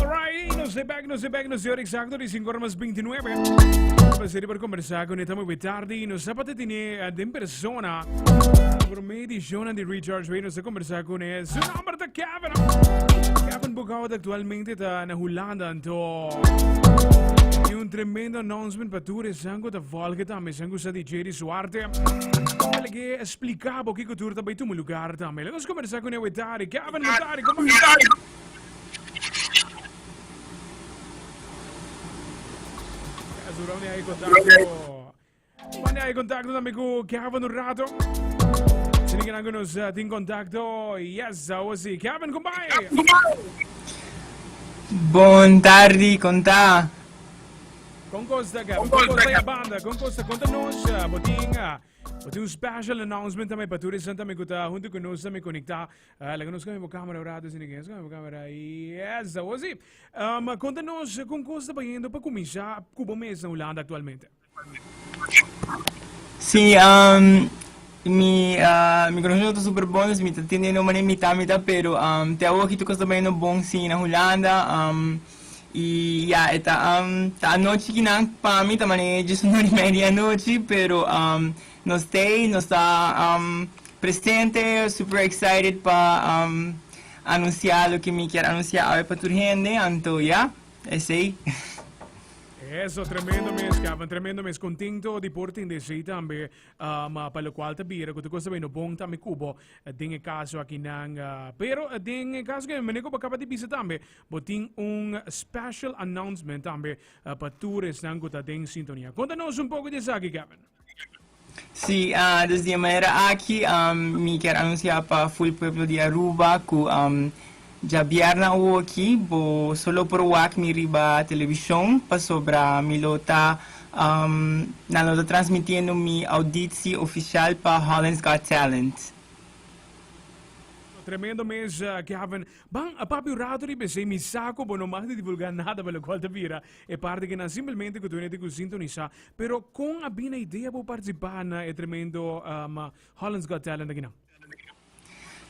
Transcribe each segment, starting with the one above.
Alright, nos de back, nos de back, nos de hora exacto de 5 horas más 29. Placer por conversar con esta muy tarde y nos zapate tiene de persona. Por medio de de Recharge Way, nos a conversar con él. Su nombre está Kevin. Kevin Boekhout actualmente está en Holanda. Anto, y un tremendo announcement para tu sango ta volge también, sango sa DJ di Suarte. Ele que explicaba que cultura também toma lugar también. Laat ons conversar con ele tarde. Kevin, boa tarde, como está? Aí contacto. Manda aí contacto também com Kevin un rato. Se ninguém que nos uh, tem contacto, yes, ahora sí. Kevin, como vai? Bon tardi, con ta? Con costa, Kevin? Con costa a banda? Con costa? Conta-nos, uh, botin, uh, botin un special announcement tambe pa tur esnan tambe cu ta hunto cu nos tambe conecta. Laga nos cambia bo camera un rato, si ninguém. Cambia bo camera. Yes, ahora sí. Conta-nos con costa bayendo pa cuminsa cu bo mes na Hulanda actualmente. Sí, mi conexion ta super bon, dus mi ta teniendo manera mitad mitad, pero te awor aki tur cos ta bayendo bon sí na Hulanda. Y ya, e ta ta anochi kinan pa mi ta manera djes un hora y media di anochi, pero nos t'ey, nos ta presente, super excited pa anuncia loke mi kier anuncia awe pa tur hende, anto ya, esey. Eso, tremendo mes, Kevin, tremendo mes. Contento di por tende esey tambe, pa locual ta bira cu tur cos ta bayendo bon tambe cu bo den e caso akinan. Pero den e caso ke mene cu bo caba di bisa tambe, bo tin un special announcement tambe pa tur esnan cu ta den sintonia. Conta nos un poco di esaki, Kevin. Sí, dus di e manera aki mi kier anuncia pa full pueblo di Aruba cu djabièrnè awoki bo solo por wak mi riba television pasobra mi lo ta nan lo ta transmitiendo mi auditie oficial pa Holland's Got Talent. Tremendo mes, Kevin. Ban a papia un rato riba esei, mi sa cu bo no mag di divulga nada pa locual ta bira e parti cu nan simplemente cu tur hende cu sintonisa. Pero con a bini e idea bo participa na e tremendo Holland's Got Talent akinan?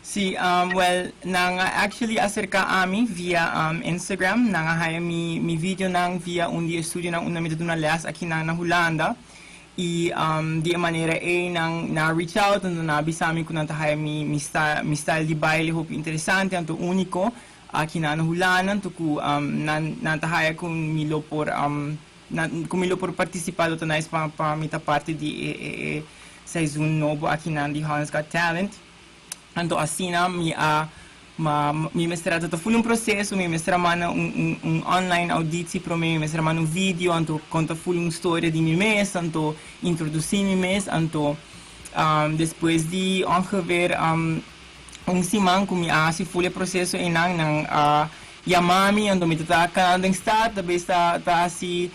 Sí, well, nan a actually acerca ami via Instagram. Nan a haya mi videonan via un di e studionan unda mi ta duna les akinan na Hulanda. Y di e manera ey nan a reach out, anto nan a bisa mi cu nan ta haya mi mi style di baile hopi interesante anto unico aki na Hulanda, anto cu nan nan ta haya cu mi lo por cu mi lo por participa lo ta nice pa pa mi ta parti di e e seizoen nobo akinan di Holland's Got Talent. Anto asina mi a ma mi mester a ta full un proceso, mi mester a manda un un un online auditie prome, mi mester a manda un video, anto conta full un storia di mi mes, anto introduci mi mes, anto despues di ongeveer un siman cu mi a haci full e proceso eynan, nan a yama mi, anto mi ta ta canando den stad, ta bes ta ta haci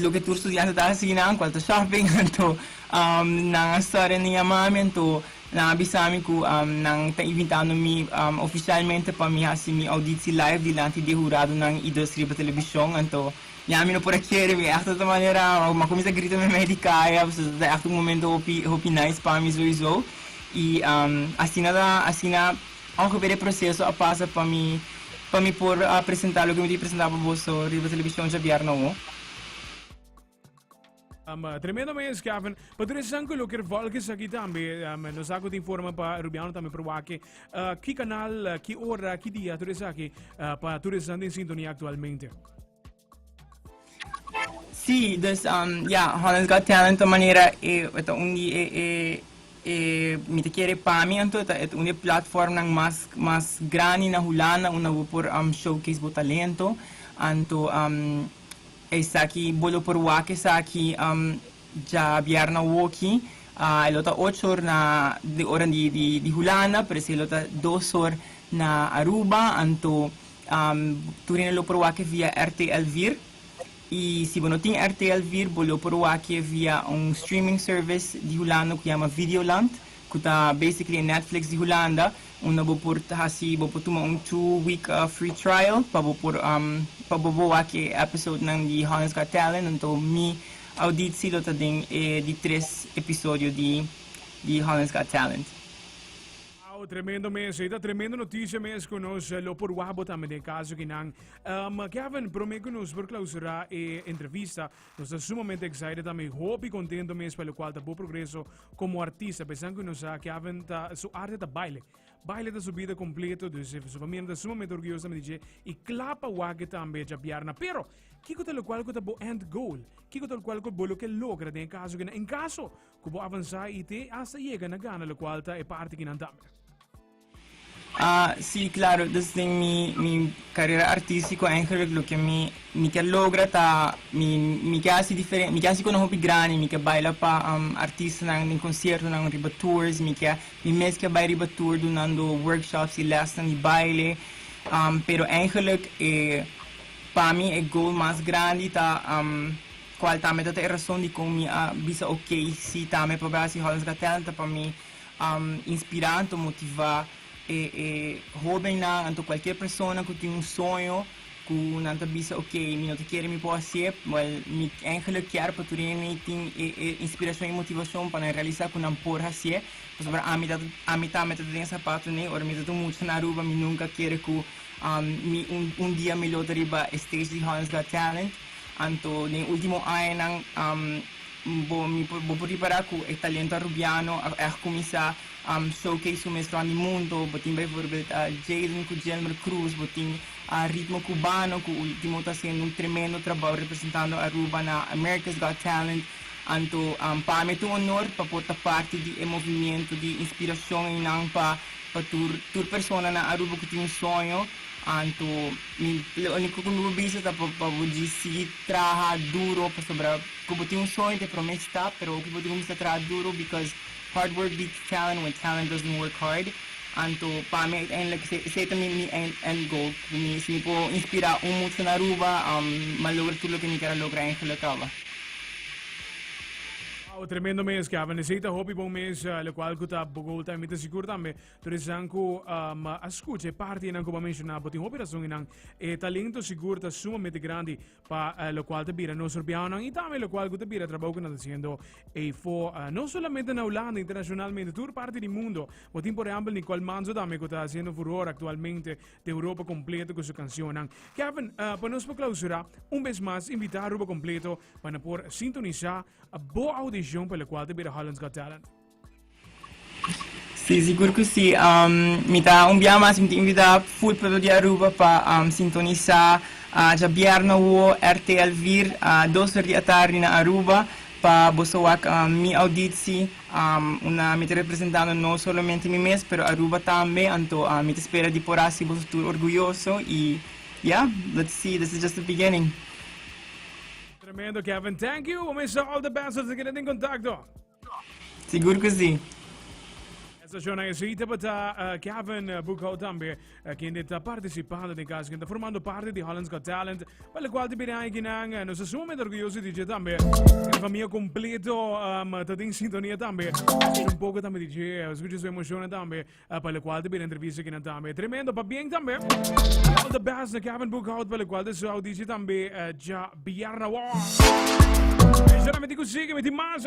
loke tur studiante ta haci nan, cual ta shopping, anto nan a storia nan yama mi, anto Nan a bisa mi ku nan ta invitando mi ofisialmente pa mi hasi mi auditie live dilanti di e huradonan i dus riba televishon. Anto ya mi no por a kere, mi ègt ta manera mi a kuminsá grita meimei di kaya pasobra ta ègt un momento hopi hopi nice pa mi souiso. I asina ta asina ongeveer e proseso a pasa pa mi pa mi por a presentá loke mi tin presentá pa boso riba televishon djabièrnè awo. Tremendo mes, Kevin. Pa tur esnan ku lo kier volg esaki tambe, nos sa ku tin forma pa Rubiano tambe por wak ki kanal, ki ora, ki dia, tur esaki pa tur esnan den sintonia aktualmente. Sí, dus ya, Holland's Got Talent ta manera e ta un di e e. E mi ta kere pa mi anto ta e un di e platformnan mas mas grandi na Hulanda unda bo por showcase bo talento. Anto esaki bo lo por wak esaki djabièrnè awoki. E lo ta ocho or na di ora di di di Hulanda pero esei lo ta dos or na Aruba. Anto tur hende lo por wak via RTL 4. Y si bo no tin RTL 4 bo lo por wak via un streaming service di Hulanda cu yama Videoland, cu ta basically e Netflix di Hulanda, unda bo por haci, bo por tuma un 2 week free trial pa bo wak e episodenan di Holland's Got Talent. Anto mi auditie lo ta den e di tres episodio di Holland's Got Talent. Wow, tremendo mes. Ta tremendo noticia mes cu nos lo por wak bo tambe den caso cu nan. Kevin, prome cu nos por clausura e entrevista, nos ta sumamente excited tambe, hopi contento mes pa locual ta bo progreso como artista. Pensando cu nos sa Kevin ta su arte ta baile. Baile ta su bida completo, dus su famia ta sumamente orguyoso tambe di dje y cla pa wak tambe djabièrnè. Pero, kiko ta locual cu ta bo end goal? Kiko ta locual cu bo lo ke logra den caso cu en caso cu bo avansa y te hasta yega na gana locual ta e parti cu nan tambe? Ah, si, claro. Dus den mi carera artistico eigenlijk loke mi kier logra ta mi kier haci diferente, mi kier haci cosnan hopi grandi, mi kier baila pa artistanan den conciertonan riba tours, mi kier mi mes kier bay riba tour dunando workshops y lesnan di baile. Pero eigenlijk pa mi e goal mas grandi ta cual tambe ta e razon di con mi a bisa ok si tambe pa bay haci Holland's Got Talent ta pa mi inspira anto motiva e hobennan anto cualkier persona cu tin un soño cu nan ta bisa: "Ok, mi no ta kere mi por hacié." Well, mi eigenlijk kier pa tur hende tin e inspiracion y motivacion pa nan realisa cu nan por hacié, pasobra ami tambe ta den zapatonan ora mi ta mucha na Aruba. Mi nunca a kere cu mi un dia mi lo ta riba e stage di Holland's Got Talent. Anto den ultimo añanan bo por ripara cu e talento arubiano a echt cuminsa showcase su mes rond di mundo. Bo tin bijvoorbeeld Jaden cu Gilmer Croes, bo tin Ritmo Cubano cu ultimo ta haciendo un tremendo trabou representando Aruba na America's Got Talent. Anto pa mi ta un honor pa por ta parti di e movimiento di inspiracion einan pa tur persona na Aruba cu tin un soño. Anto mi lo unico cu mi por bisa ta pa bo djis sigui traha duro, pasobra cu bo tin un soño ta e prome stap, pero oki bo tin cuminsa traha duro, because hard work beats talent when talent doesn't work hard. Anto pa mi uiteindelijk esey ta mi end goal, cu mi si mi por inspira un mucha na Aruba, m'a logra tur loke mi kier a logra eigenlijk caba. Wow, tremendo mes, Kevin. Esey ta hopi bon mes, locual cu ta bo goal ta. Mi ta sigur tambe tur esnan cu a scucha e partinan cu bo a menciona, bo tin hopi razon einan. E talento sigur ta sumamente grandi pa locual ta bira nos Rubianonan y tambe locual cu ta bira trabou cu nan ta haciendo eyfo, no solamente na Hulanda, internacionalmente, tur parti di mundo. Bo tin por ehempel Nicole Manzo tambe cu ta haciendo furor actualmente den Europa completo cu su cancionnan. Kevin, pa nos por clausura, un bes mas invita Aruba completo pa nan por sintonisa bo audicion pa locual ta bira Holland's Got Talent. Si, sigur cu si. Mi ta un bia mas mi ta invita full pueblo di Aruba pa sintonisa djabièrnè awo RTL 4 2 or di atardi na Aruba pa boso wak mi auditie unda mi ta representando no solamente mi mes pero Aruba tambe. Anto mi ta spera di por haci boso tur orguyoso y yeah, let's see, this is just the beginning. Tremendo, Kevin, thank you. Bo all the best, nos ta keda den contacto. Sigur cu si. Estacion esey tabata Kevin Boekhoudt tambe, kende ta participando den caso, kende ta formando parti di Holland's Got Talent, pa locual ta bira akinan, nos ta sumamente orguyoso di dje tambe. E famia completo ta den sintonia tambe. Un poco tambe di dje, escucha su emocion tambe, pa locual ta bira entrevista akinan tambe. Tremendo, pabien tambe. All the best na Kevin Boekhoudt pa locual ta su auditie tambe djabièrnè. Wow! Solamente cu sigui, mi tin mas.